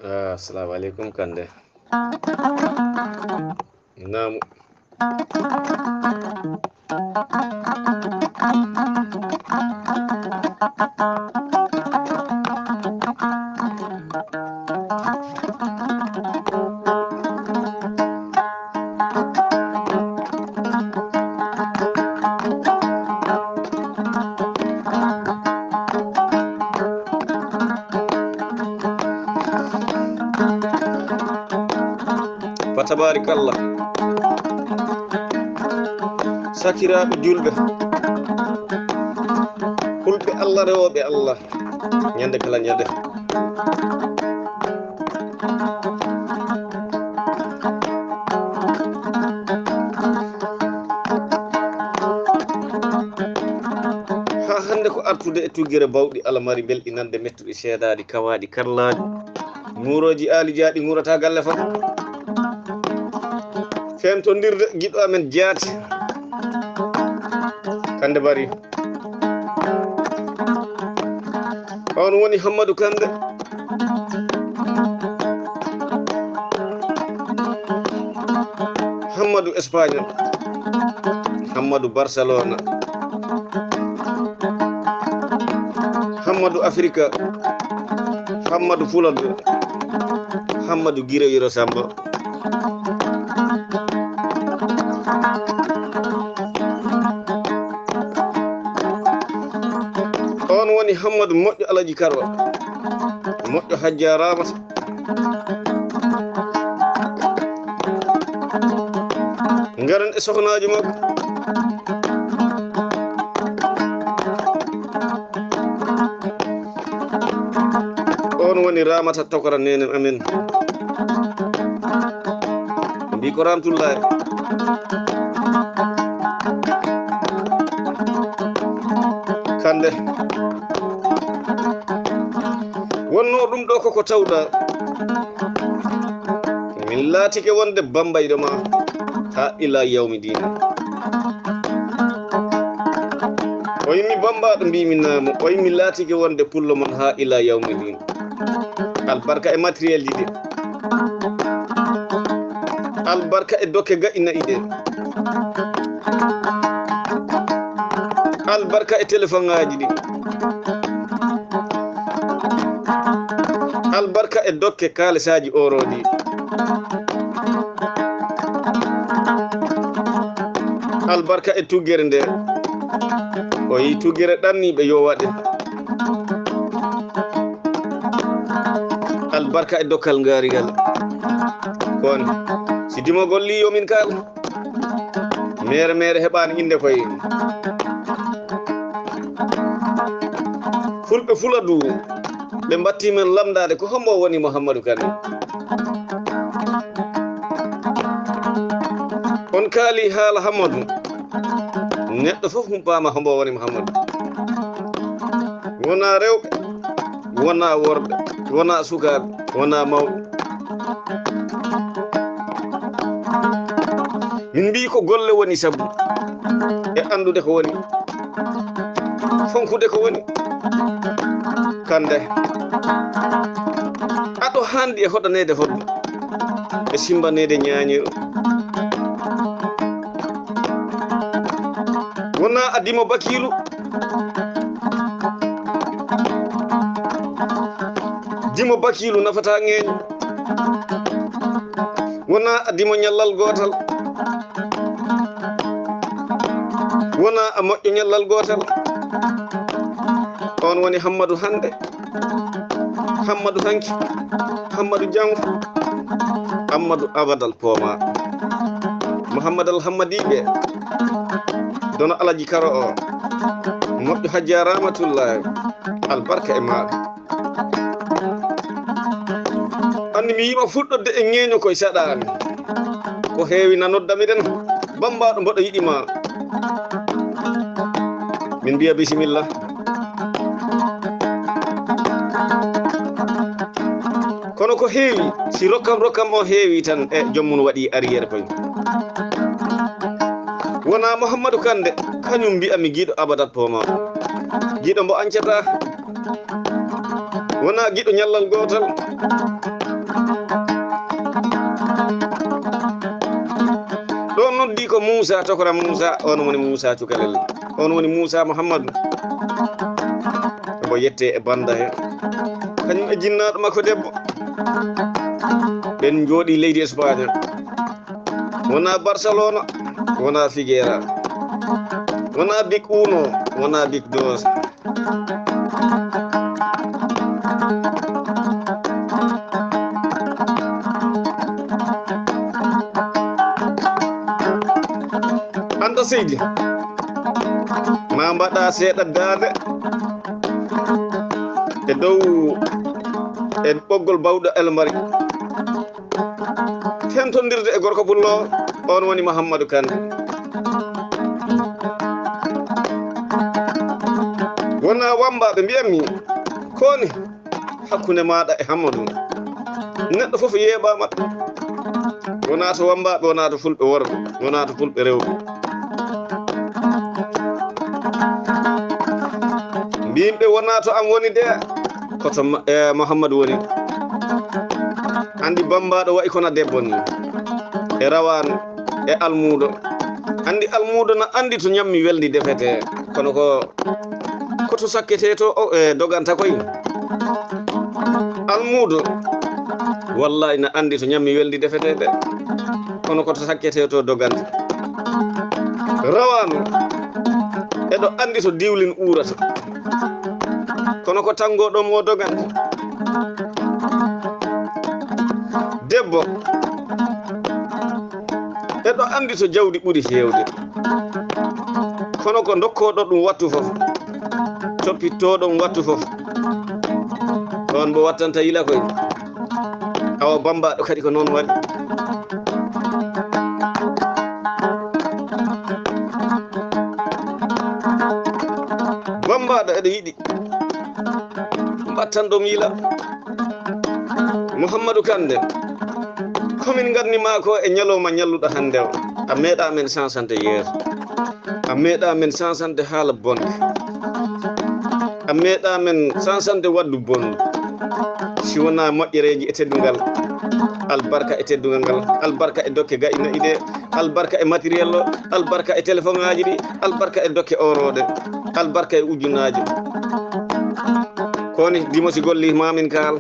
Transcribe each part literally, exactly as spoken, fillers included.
Ah, assalamu aleykum, Kande. Naam. Fa tabarakallah. Sakiraaɓe julɓe, hulɓe Allah, rewooɓe Allah, ñande kala ñande. Haa hannde ko artude e tuggere bawɗi alamari belɗinande mettuɗi seedaaɗi kawaaɗi karlaaɗi. Ŋuurooji aali jaaɗi ŋuurata galle fof. Fentondirde giɗo amen jaati. Kande Bari. On woni Hammadou Kande. Hammadou Espagnol. Hammadou Barcelona. Hammadou Afrika. Hammadou Fuladu. Hammadou Giro Yoro Samba. On woni Hammadou moƴƴo Alaji Karwa. Moƴƴo Hajja Ramata. Ngaren e sohnaaji makko. On woni Ramata Tokora nene amen. Mbi ko Ramtullahi. Kande. Wonno ɗum ɗo koko tawɗa. Min laatike wonde bambayɗo ma ha ila yawmi dina. O yimmi bambaɗo mbimi namo, o yimmi laatike wonde pullo mon ha ila yawmi dina. Albarka e matériel ji ɗi. Albarka e dokke ga'i na'i ɗe. Albarka e téléphone ngaji ɗi. Albarka e dokke kaalisaaji oro ɗi. Albarka e tuggere nde. O yi tuggere ɗanniɓe yo waɗe. Albarka e dokkal ngarigal. Kon si dimogol li yo min kal. Mere mere heɓani inde koye. Fulɓe Fuladu ɓe mbatti men lamndade ko hombo woni Mouhamadou Kane. On kaali haala Hammadou, neɗɗo fof humpama hombo woni Mouhamadou. Wona rewɓe, wona worɓe, wona sukaaɓe, wona mawɓe. Min mbi ko golle woni sabu e anndude ko woni, fonkude ko woni. Kande aɗo handi e hoɗanede hoɗɓe e simbanede ñañiro. Wona a dimo bakilu. Dimo bakilu nafata ŋeeño. Wona a dimo ñallal gootal. Wona a moƴƴo ñallal gootal. On woni Hammadou hannde. Hammadou hanki. Hammadou janngo. Hammadou abadal pooma. Mouhammadal Hammadiɓe. Dono Alaji Karo o. Moƴƴo Hajja Ramatullahi. Albarka e maaɗa. Anndi mi yiima fuɗɗorde e ŋeeño koye saɗaani. Ko heewi na noddamiɗen. Bambaɗo mboɗo yiɗi ma. Min mbiya bisimilla. Kono ko heewi, si rokkam rokkam o heewi tan, e joom mum waɗi arrière koye. Wona Mouhammadou Kande, kañum mbiya mi giɗo abadat pooma. Giɗo mbo añcata. Wona giɗo ñallal gootal. Ko Muusa, tokora Muusa, on woni Muusa Cukalel. On woni Muusa Muhammadu. Omo yette e banda he. Kañum e jinnaaɗo makko debbo. Ɓen njooɗi leydi Espagne. Wonaa Barcelona, wonaa Figueira. Wonaa Big Uno, wonaa Big Dos. Anta Seydi, ma mbaɗa seeɗa daande e dow e ɓoggol bawɗo elmari. Tentondirde e gorko pullo, on woni Muhammadu Kande. Wona wambaɓe mbiyammi, koni hakkunde maɗa e Hammadu. Neɗɗo fof yeeɓama. Wona to wambaɓe, wona to fulɓe worɓe, wona to fulɓe rewɓe. Mbimɓe wona to am woni de, ko to Ma-, eh, Muhammadu woni. Andi bambaɗo wayi kono debbo ni. E rawanu, e almudo. Andi almudo na andi to nyammi weldi defete. Kono ko, ko to sakkete to, o, e, doganta koy. Almudo, wallahi na andi to nyammi weldi defete de. Kono ko to sakkete to doganta. Rawanu, eɗo andi to diwlin uurata. Kono ko tango ɗon mo doganta. Debbo, eɗo andi to jawdi ɓuri heewde. Kono ko dokkoɗo ɗum wattu fof, toppittoɗo ɗum wattu fof, on mo wattanta yila koy. Awa bambaɗo kadi ko noon waɗi. Bambaɗo eɗo yiɗi mbattan ɗum yila. Muhammadu Kande, komin ganni ma ko e ñalawma ñalluɗo hande o. A meeɗa men sansante yeeso. A meeɗa men sansante haala bonde. A meeɗa men sansante waddu bondu. Si wona moƴƴereeji e teddungal. Albarka e teddungal ngal. Albarka e dokke ga'i na'i ɗe. Albarka e matériel o. Albarka e téléphone aji ɗi. Albarka e dokke oroɗe. Albarka e ujunaaji. Koni dimo si golli mamin kaal.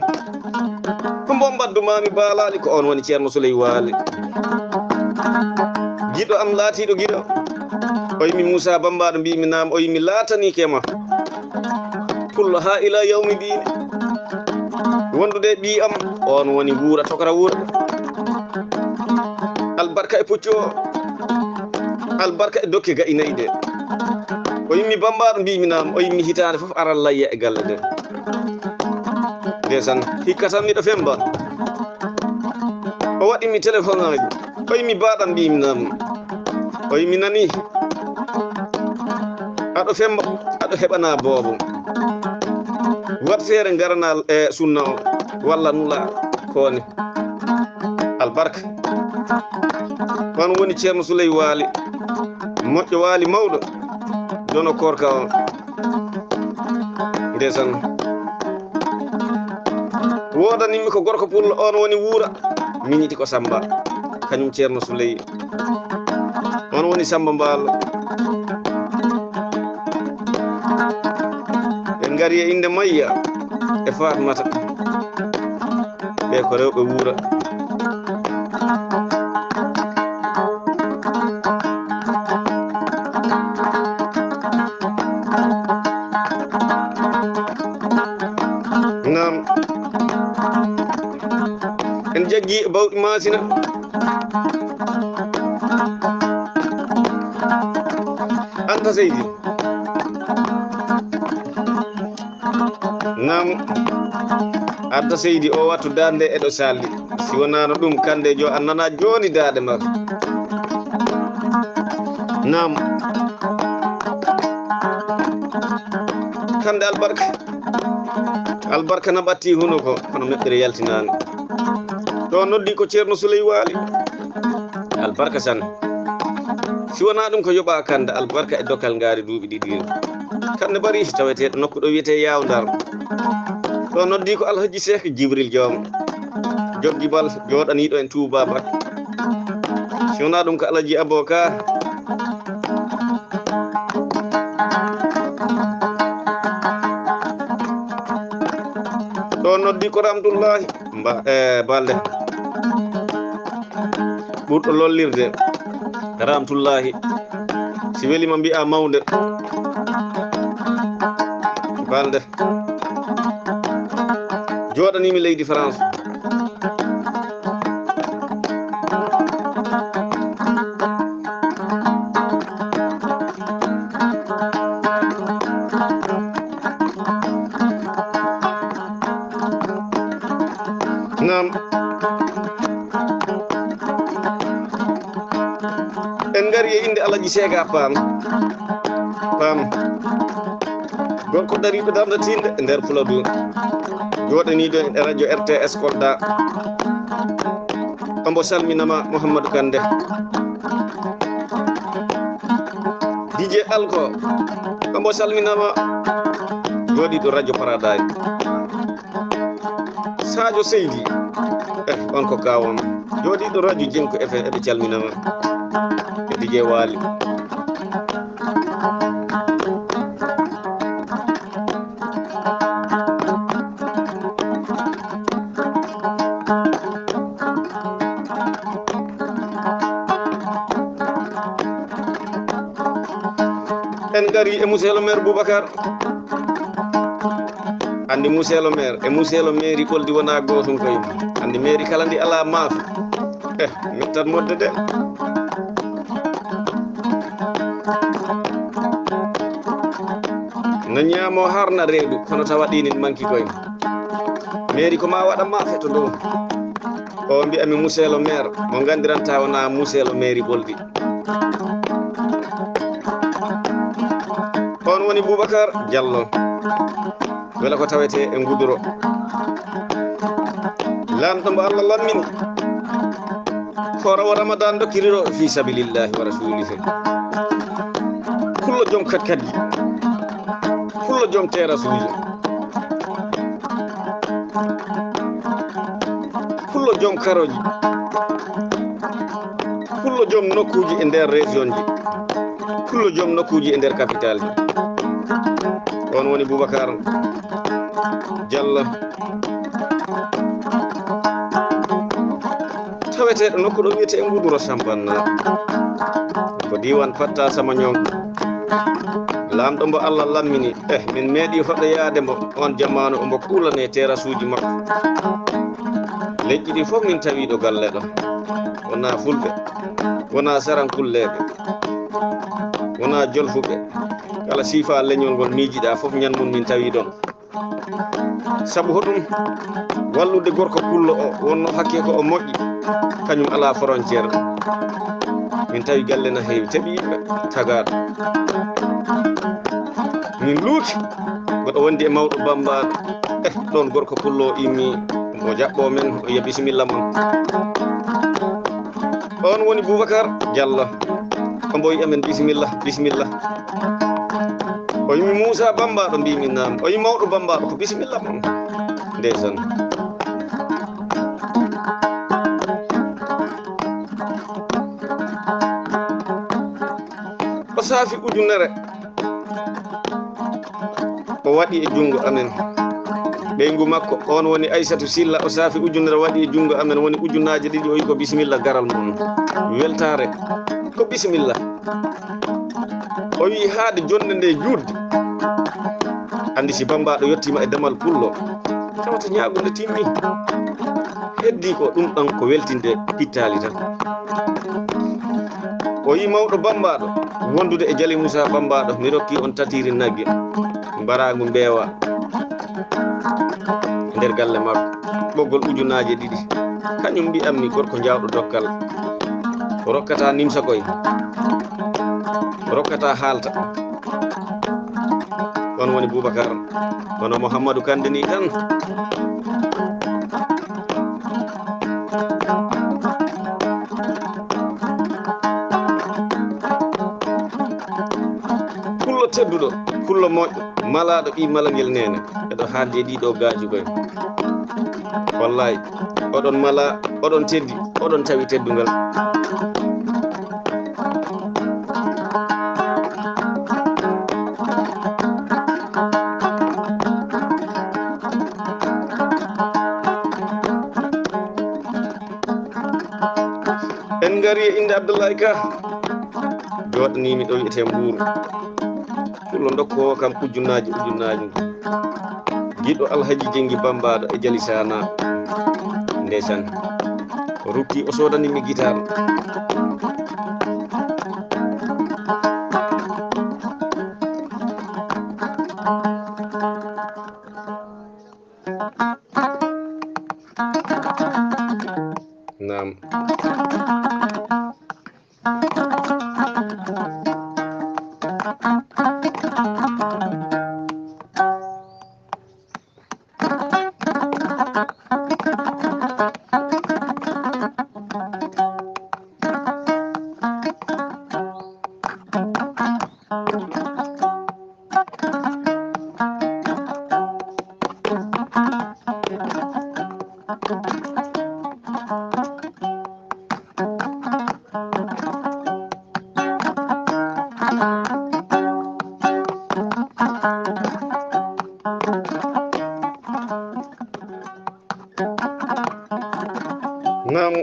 Ko mbo mbaddu mami baalali ko on woni Ceerno Suley Waali. Giɗo am laatiiɗo giɗo. O yimi Muusa Bambaɗo mbimi naam, o yimi laatanike ma. Pullo ha ila yawmi diini. Wondude e ɓii am, on woni wuura tokora wuura. Albarka e puccu o. Albarka e dokke ga'i na'i ɗe. O yimmi Bambaɗo mbimi naam, o yimmi hitaande fof aran layya e galle ɗe. Ndesan, hikka tan miɗo femba. O waɗi mi téléphone aji. O yimmi baɗam mbimi naam. O yimmi nani. Aɗo femba, aɗo heɓana boobo. Wat feere ngaranal e sunna o. Walla nula koone. Albarka. On woni Ceerno Suley Waali. Moƴƴo Waali mawɗo. Jono korka o. Ndesan. Wodanimmi ko gorko pullo, on woni wuura. Miñiti ko Samba. Kañum Ceerno Suley. On woni Samba Mbaalo. En ngari e innde Mayya e Fatmata. Ɓe ko rewɓe wuura. Naam. En jaggi bawɗi Maasina. Anta Seydi. Naam. Anta Seydi o wattu daande eɗo salli. Si wonaano ɗum, Kande jo a nana jooni daade makko. Naam. Kande Albarka. Albarka na ɓatti hunuko, kono meɓɓere yaltinaani. Ɗo noddi ko Ceerno Suley Waali. Albarka san. Si wonaa ɗum ko yoɓa Kande Albarka e dokkal ngaari duuɓi ɗiɗi. Kande bari taweteeɗo nokku ɗo wiyetee Yaaw Ndar. Ɗo noddi ko Alhaji Seek Jibril Joom. Joggi bal jooɗaniiɗo en Tuuba Bak. Si wonaa ɗum ko Alaji Abo ka. Ɗo noddi ko Ramtullahi. Mba, eh, Balde. Ɓurɗo lollirde. Ramtullahi. Si weli ma mbi'a mawnde. Balde. Jooɗanii mi leydi France. Naam. En ngari e innde Alaji Seega Paam. Paam. Gorko dariiɗo darnde tiinde e nder Fuladu. Jooɗaniiɗo e radio R T S Kolda. Omo salminama Mouhamadou Kande. D J Alko. Omo salminama. Jooɗiiɗo radio Paradise. Sadio Seydi. Eh, on ko kawam. Jooɗiiɗo radio Jinko F M, eɓe calminama. E D J Wali. En ngari e monsieur le maire Boubacar. Anndi monsieur le maire, e monsieur le maire Ɓoldi wonaa gootum koye. Anndi maire kala ndi alaa maafe. Eh, mettat modde de. No ñaamo harna reedu, kono tawa ɗinin manki koye. Maire ko ma waɗa maafe to dow. O mbi'ami monsieur le maire, mo nganndiranta wonaa monsieur le maire Ɓoldi. On woni Boubacar Diallo. Wela ko tawete e Nguduro. Laamɗo mbo Allah lammini. Ko rawa Ramadan dokkiriro fi sabilillahi wa rasulihi. Kullo joom katkatji. Kullo joom terasuuji. Kullo joom karooji. Kullo joom nokkuuji e nder région ji. Kullo joom nokkuuji e nder capital ji. On woni Boubacar Diallo. Taweteeɗo nokku ɗo wiyetee Nguduro Sambanna. Ko diiwaan Fatta Sama Ñoom. Laamɗo mbo Allah lammini. Eh, min meeɗi hoɗoyaade mbo. On jamaanu omo kuulanee terasuuji makko. Leƴƴi ɗi fof min tawi ɗo galle ɗo. Wonaa Fulɓe, wonaa Sarankulleeɓe, wonaa Jolfuɓe. Kala siifa leñol ngol miijiɗaa fof, ñan mum min tawi ɗon. Sabu hoɗum? Wallude gorko pullo o, wonno hakke ko o moƴƴi, kañum alaa frontière. Min tawi galle na heewi, teɓi yimɓe, tagaaɗo. Min luuti, mboɗo wondi e mawɗo Bammbaaɗo. Eh, ɗon gorko pullo o immi, o jaɓɓo men, o wiya, "Bisimilla mon." On woni Boubacar Diallo. Omo wiya men, "Bisimilla, bisimilla." O yimi Moussa Bammbaaɗo, mbimi, "Naam." O yimi mawɗo Bammbaaɗo, ko, "Bisimilla mon." Ndeysaan. O saafi ujunere. O waɗi e junngo amen. Ɓeyngu makko, on woni Aysatu Silla, o saafi ujunere, waɗi e junngo amen, woni ujunaaje ɗiɗi, o wi ko, "Bisimilla, garal mon." Weltaare, ko, "Bisimilla." O wi, "Haade jonnde nde juutde." Anndi si Bammbaaɗo yettiima e damal pullo, tawata ñaagunde timmi. Heddi ko ɗum ɗon ko weltinde pittaali tan. O yi mawɗo Bammbaaɗo wondude e Jali Moussa Bammbaaɗo, mi rokki on tatiiri nagge, mbaraagu mbeewa nder galle makko, ɓoggol ujunaaje ɗiɗi. Kañum mbi'ammi gorko jaawɗo dokkal. O rokkata nimsa koy. O rokkata haalta. On woni Boubacar. Kono Mouhamadou Kande ni tan. Pullo tedduɗo, pullo moƴƴo, malaaɗo ɓii malangel neene. Eɗo haaldi e ɗiɗo gaaji koy. Wallaay, oɗon mala, oɗon teddi, oɗon tawi teddungal. En ngari e innde Abdullahi Ka. Jooɗanii mi ɗo wiyetee Mbuur. Pullo ndokkoowo kam ujunnaaji ujunnaaji. Giɗo Alhaji Jengi Bambaaɗo e Jali Sana. Ndeysaan. O ruttii, o soodanii mi gitaar. Naam. Naam.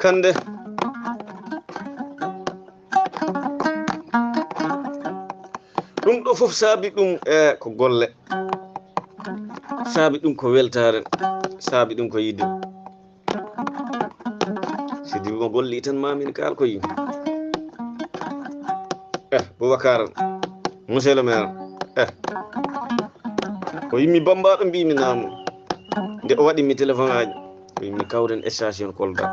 Kande. Ɗum ɗo fof saabi ɗum, e ko golle. Saabi ɗum ko weltaare. Saabi ɗum ko yiɗde. Sidi mo golli tan ma min kaal ko yimɓe. Eh, Boubacar, monsieur le maire, eh, ko yimmi Bambaaɗo mbimi naamu. Nde o waɗi mi téléphone aji, ko yimmi kawren station Kolda.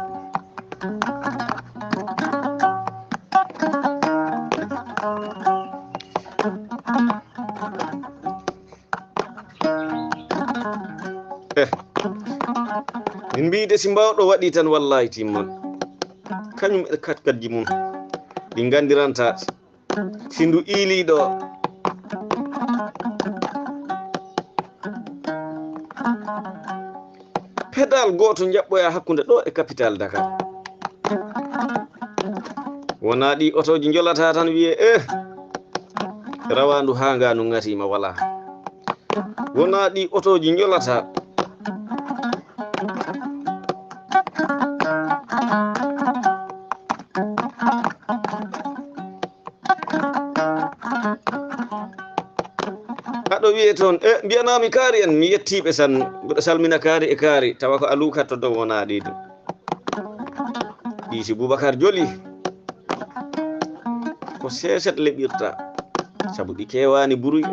Eh, min mbiide si mbawɗo waɗi tan, wallahi timman. Kañum e katkatji mum, ɗi nganndiranta si ndu iili ɗo. Pedal gooto njaɓɓoya hakkunde ɗo e capital Dakar. Wona ɗi otooji njolata tan wiye, eh, rawandu haa nga nu ngatima wala. Wona ɗi otooji njolata. Aɗo wiye toon, e, mbiyanami kaari en, mi yettiɓe sanne. Mbiɗo salmina kaari e kaari, tawa ko Aliou Katto Dow wona ɗiɗi. Ɗi si Boubacar joli, ko seeset leɓirta, sabu ɗi keewani buruy.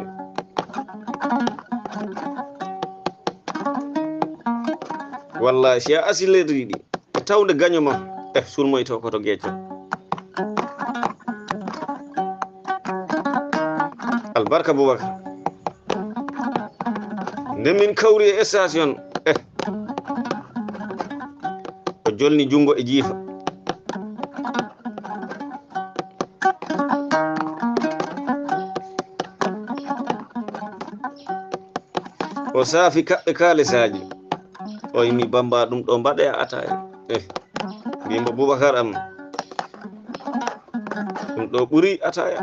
Wallahi, si a asilerri ɗi, e tawde gaño ma, eh, surmoyto ko to geeco. Albarka Boubacar. Nde min kawri e station, eh, o jolni junngo e jiifa. O saafi kaɓɓe kaalisaaji. O yimi Bamba ɗum ɗo mbaɗe a ataya. Eh, mbimo Boubacar am. Ɗum ɗo ɓuri ataya.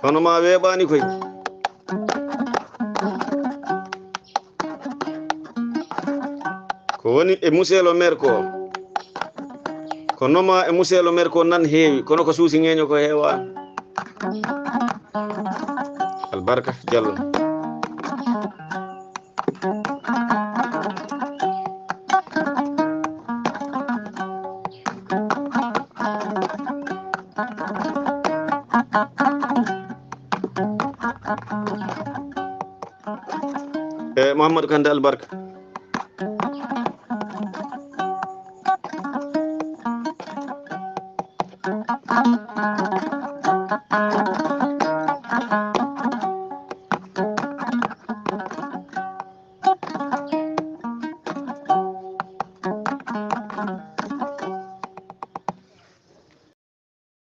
Hono ma weeɓaani koy. Ko woni e monsieur le maire ko, ko noma e monsieur le maire ko nan heewi, kono ko suusi ŋeeño ko heewaani. Albarka Jallo. E Mouhamadou Kande Albarka.